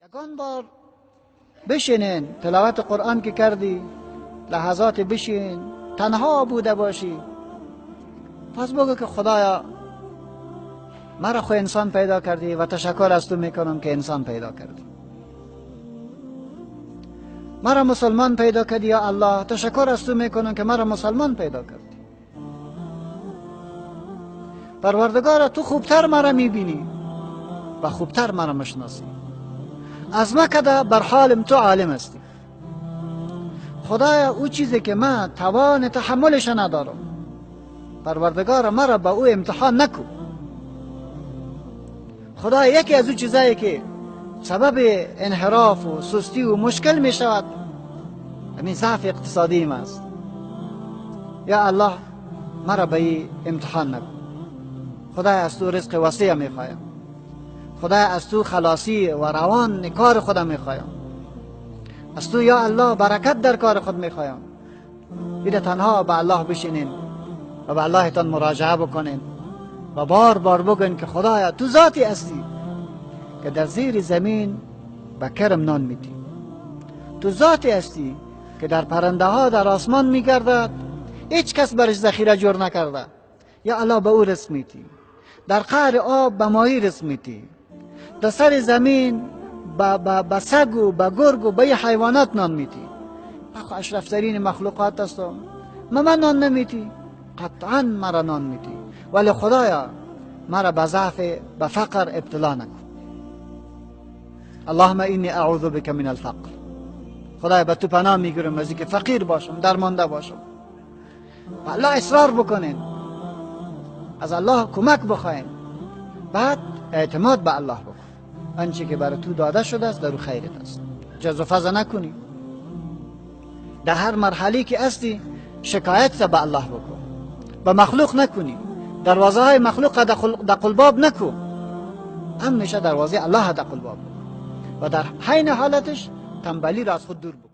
یگان بار بشینین، تلاوت قرآن که کردی، لحظات بشین، تنها بوده باشی، پس بگو که خدایا مرا خو انسان پیدا کردی و تشکر از تو میکنم که انسان پیدا کردی. مرا مسلمان پیدا کردی یا الله، تشکر از تو میکنم که مرا مسلمان پیدا کردی. پروردگارا تو خوبتر مرا میبینی و خوبتر مرا مشناسی. از ما کده بر حالم تو عالم هستی. خدایا او چیزی که من توان تحملش ندارم، پروردگار مرا با او امتحان نکو. خدایا یکی از او چیزایی که سبب انحراف و سستی و مشکل می شود همین ضعف اقتصادی ما است. یا الله مرا به این امتحان نکن. خدای از تو رزق وسیع می خوایم. خدای از تو خلاصی و روان کار خودم می خوایم. از تو یا الله برکت در کار خود می خوایم. ایده تنها به الله بشینین و به الله تان مراجعه بکنین و بار بار بگن که خدایا تو ذاتی هستی که در زیر زمین به کرم نان میدی. تو ذاتی هستی که در پرنده ها در آسمان میگردد، هیچ کس برش ذخیره جور نکرده. یا الله به او رزق میدی. در قعر آب به ماهی رزق میدی. در سر زمین به سگ و به گرگ و به حیوانات نان میدی. اشرفترین مخلوقات هستم، من نان نمیدی، قطعا مرا نان میدی. ولی خدایا مرا به ضعف به فقر ابتلا نکن. اللهم اینی اعوذ بک من الفقر. خدایا به تو پناه میگیرم از اینکه فقیر باشم، درمانده باشم. الله اصرار بکنین، از الله کمک بخواین، بعد اعتماد به الله بکن. آنچه که برای تو داده شده است در او خیرت است. جز و فضا نکنی. در هر مرحله که هستی شکایت به الله بکن، به مخلوق نکنی. دروازه های مخلوق در قلباب نکن، امنشه دروازه الله در قلباب بکن و در حین حالتش تنبلی را از خود دور بکن.